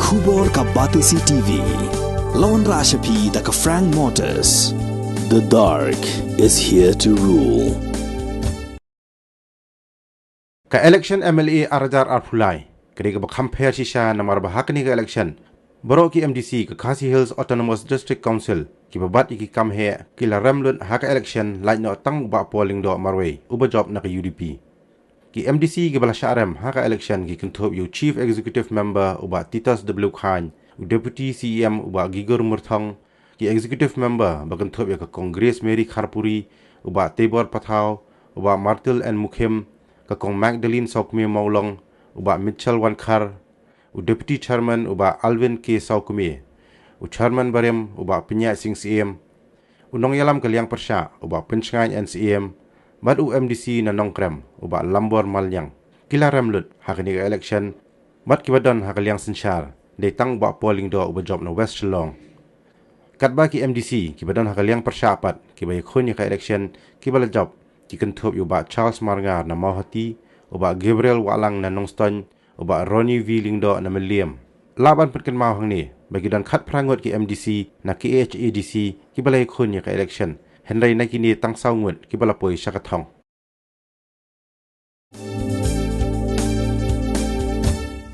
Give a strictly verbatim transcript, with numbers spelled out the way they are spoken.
Khubor ka Batesi T V. Lawan Rashapi da ka Frank Motors. The dark is here to rule. Ka election M L A ar hajar arphew lai ka dei kaba kham pher shisha namar ba ha kane ka election baroh ki M D C ka Khasi Hills Autonomous District Council kiba bat ïa ki kam heh ki la rem lut ha ka election lait noh tang u Bah Paul Lyngdoh marwei uba jop na ka U D P. Ki M D C kiba la shah rem ha ka election ki kynthup ïa u Chief Executive Member u Bah Titus W Chyne, u Deputy C E M u Bah Gigur Myrthong, ki Executive Member ba kynthup ïa ka Kong Grace Mary Kharpuri, u Bah Teibor Pathaw, u Bah Martil N Mukhim, ka Kong Magdalene Sawkmie Mawlong, u Bah Mitchell Wankhar, u Deputy Chairman u Bah Alvin K Sawkmie, u Chairman barim u Bah Pynïaid Sing Syiem, u nongïalam ka liang pyrshah u Bah Pynshngaiñ N Syiem, bad u M D C na Nongkrem u Bah Lambor Maliang ki la rem lut ha kane ka election, bad kiba don ha ka liang synshar dei tang u Bah Paul Lyngdoh uba jop na West Shillong. Katba ki M D C kiba don ha ka liang pyrshah pat kiba ïakhun ïa ka election kiba la jop ki kynthup ïa u Bah Charles Marngar na Mawhati, u Bah Gabriel Wahlang na Nongstoiñ, u Bah Ronnie V Lyngdoh na Mylliem. Lah ban pynkynmaw hangne ba ki don khatphra ngut ki M D C na K H A D C kiba la ïakhun ïa ka election, hynrei na kine tang saw ngut kiba la poi sha ka thong.